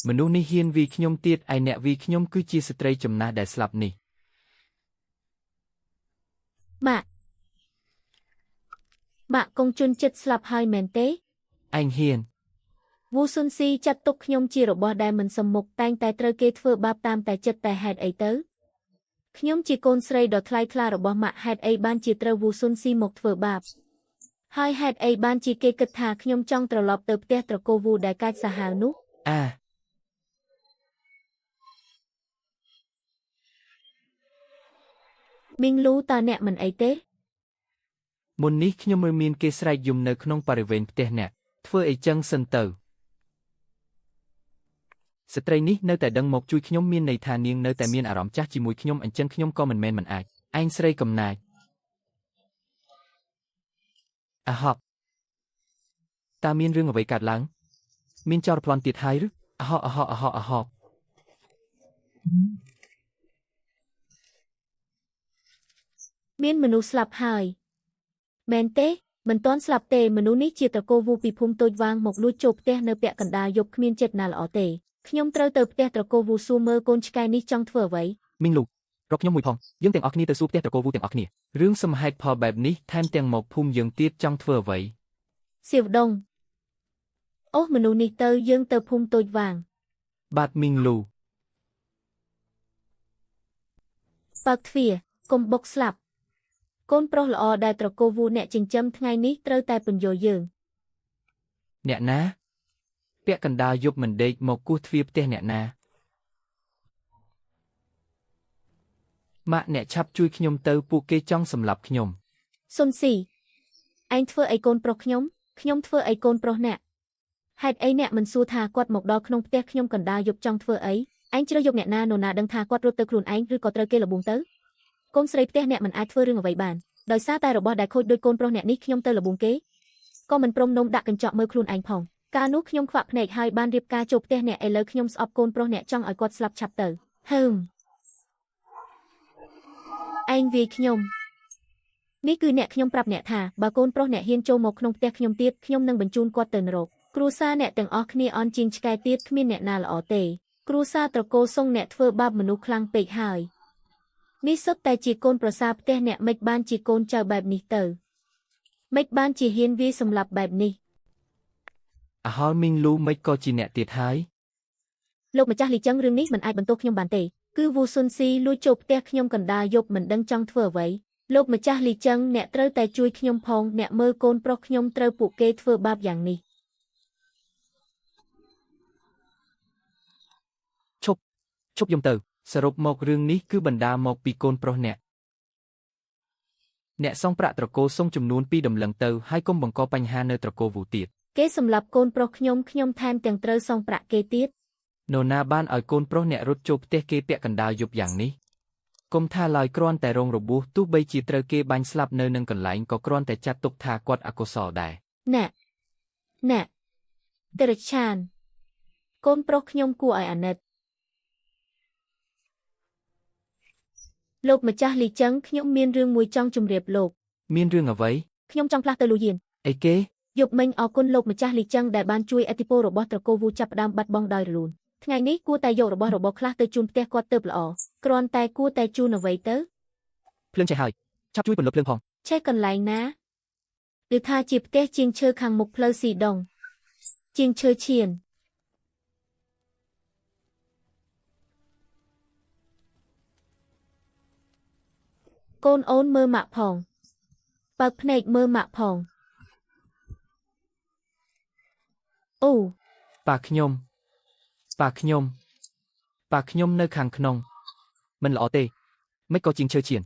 មនុស្សនេះហ៊ានវីខ្ញុំទៀតឯអ្នកវីខ្ញុំគឺជាស្ត្រីចំណាស់ដែលស្លាប់នេះ ម៉ាក់ម៉ាក់កងជន់ចិត្តស្លាប់ហើយមែនទេ ឯងហ៊ាន វូស៊ុនស៊ីចាត់ទុកខ្ញុំជារបស់ដែលមិនសមមុខតែងតែត្រូវគេធ្វើបាបតាមតែចិត្តតែហេតុអីទៅខ្ញុំជាកូនស្រីដ៏ថ្លៃថ្លារបស់ម៉ាក់ហេតុអីបានជាត្រូវវូស៊ុនស៊ីមកធ្វើបាបហើយហេតុអីបានជាគេគិតថាខ្ញុំចង់ត្រឡប់ទៅផ្ទះត្រកូលវូដែលកាចសាហាវនោះ អា មីងលូតើអ្នកមិនអីទេ មុននេះខ្ញុំមើលមានគេស្រែកយំនៅក្នុងបរិវេណផ្ទះអ្នកធ្វើអីចឹងសិនទៅស្ត្រីនេះនៅតែដឹងមកជួយខ្ញុំមានន័យថានាងនៅតែមានអារម្មណ៍ចាស់ជាមួយខ្ញុំអញ្ចឹងខ្ញុំក៏មិនមែនមិនអាចឯងស្រីកំណាចអាហប់តើមានរឿងអ្វីកើតឡើងមានចោរប្លន់ទៀតហើយឬអាហក់អាហក់អាហក់អាហក់ មានមនុស្សស្លាប់ហើយមែនទេមិនទាន់ស្លាប់ទេមនុស្សនេះជាត្រកូលវូពីភូមិតូចវាងមកលួចចូលផ្ទះនៅពាក់កណ្ដាលយប់គ្មានចិត្តណាល្អទេខ្ញុំត្រូវទៅផ្ទះត្រកូលវូសួរមើលកូនឆ្កែនេះចង់ធ្វើអ្វី មីងលូរកខ្ញុំមួយផងយើងទាំងអស់គ្នាទៅសួរផ្ទះត្រកូលវូទាំងអស់គ្នារឿងសមហេតុផលបែបនេះថែមទាំងមកភូមិយើងទៀតចង់ធ្វើអ្វី សៀវដងអូសមនុស្សនេះទៅយើងទៅភូមិតូចវាង បាទមីងលូ បើកទ្វារកុំបុកស្លាប់កូនប្រុសល្អដែលត្រកូលវូអ្នកចិញ្ចឹមថ្ងៃនេះត្រូវតែពន្យល់យើង អ្នកណាពាក់កណ្ដាលយប់មិនដេកមកគោះទ្វារផ្ទះអ្នកណាម៉ាក់អ្នកឆាប់ជួយខ្ញុំទៅពួកគេចង់សម្លាប់ខ្ញុំ សុនស៊ីឯងធ្វើអីកូនប្រុសខ្ញុំខ្ញុំធ្វើអីកូនប្រុសអ្នកហេតុអីអ្នកមិនសួរថាគាត់មកដល់ក្នុងផ្ទះខ្ញុំកណ្ដាលយប់ចង់ធ្វើអីឯងជ្រើសយកអ្នកណានរណាដឹងថាគាត់រត់ទៅខ្លួនឯងឬក៏ត្រូវគេលបួងទៅកូនស្រីផ្ទះអ្នកមិនអាចធ្វើរឿងអ្វីបានដោយសារតែរបស់ដែលខូចដោយកូនប្រុសអ្នកនេះខ្ញុំទៅលបួងគេក៏មិនព្រមនំដាក់កញ្ចក់មើលខ្លួនឯងផងកាលនោះខ្ញុំខ្វាក់ភ្នែកហើយបានរៀបការចូលផ្ទះអ្នកឥឡូវខ្ញុំស្អប់កូនប្រុសអ្នកចង់ឲ្យគាត់ស្លាប់ឆាប់ទៅហឹមឯងវាយខ្ញុំនេះគឺអ្នកខ្ញុំប្រាប់អ្នកថាបើកូនប្រុសអ្នកហ៊ានចូលមកក្នុងផ្ទះខ្ញុំទៀតខ្ញុំនឹងបញ្ជូនគាត់ទៅនរកគ្រួសារអ្នកទាំងអស់គ្នាអន់ជាងឆ្កែទៀតគ្មានអ្នកណាល្អទេគ្រួសារត្រកូលសុងអ្នកធ្វើបាបមនុស្សខ្លាំងពេកហើយនេះសុទ្ធតែជាកូនប្រសាផ្ទះអ្នកមិនបានជាកូនចៅបែបនេះទៅមិនបានជាហ៊ានវាយសម្លាប់បែបនេះ អាហល់មីងលូមិនក៏ជាអ្នកទៀតហើយ លោកម្ចាស់លីចឹងរឿងនេះមិនអាចបន្ទោសខ្ញុំបានទេគឺវូស៊ុនស៊ីលួចចូលផ្ទះខ្ញុំកណ្ដាលយប់មិនដឹងចង់ធ្វើអ្វីលោកម្ចាស់លីចឹងអ្នកត្រូវតែជួយខ្ញុំផងអ្នកមើលកូនប្រុសខ្ញុំត្រូវពួកគេធ្វើបាបយ៉ាងនេះ ឈប់ឈប់យំទៅសរុបមករឿងនេះគឺបណ្ដាលមកពីកូនប្រុសអ្នកអ្នកសងប្រាក់ត្រកូលសុងចំនួន2ដំឡឹងទៅហើយកុំបង្កបញ្ហានៅត្រកូលវូទៀត គេសម្លាប់កូនប្រុសខ្ញុំខ្ញុំថែមទាំងត្រូវសងប្រាក់គេទៀត នរណាបានឲ្យកូនប្រុសអ្នករត់ចូលផ្ទះគេពាក់កណ្ដាលយប់យ៉ាងនេះកុំថាឡើយគ្រាន់តែរងរបួសទោះបីជាត្រូវគេបាញ់ស្លាប់នៅនឹងកន្លែងក៏គ្រាន់តែចាត់ទុកថាគាត់អកុសលដែរ អ្នកអ្នកតិរច្ឆានកូនប្រុសខ្ញុំគួរឲ្យអាណិតលោកម្ចាស់លីចឹងខ្ញុំមានរឿងមួយចង់ជម្រាបលោក មានរឿងអ្វី ខ្ញុំចង់ផ្លាស់ទៅលូយៀន អីគេ យប់មិញអរគុណលោកម្ចាស់លីចឹងដែលបានជួយឥទ្ធិពលរបស់ត្រកូលវូចាប់ផ្ដើមបាត់បង់ដោយរលូនថ្ងៃនេះគួរតែយករបស់របរខ្លះទៅជូនផ្ទះគាត់ទៅល្អគ្រាន់តែគួរតែជូនអ្វីទៅ ភ្លើងឆេះហើយឆាប់ជួយពន្លត់ភ្លើងផង ឆេះកន្លែងណាឬថាជាផ្ទះជាងឈើខាងមុខផ្លូវស៊ីដុងជាងឈើឈៀនកូនអូនមើលម៉ាក់ផងបើកភ្នែកមើលម៉ាក់ផងអូ ប៉ាខ្ញុំប៉ាខ្ញុំប៉ាខ្ញុំនៅខាងក្នុងមិនល្អទេមិនក៏ជាងឈើឈៀន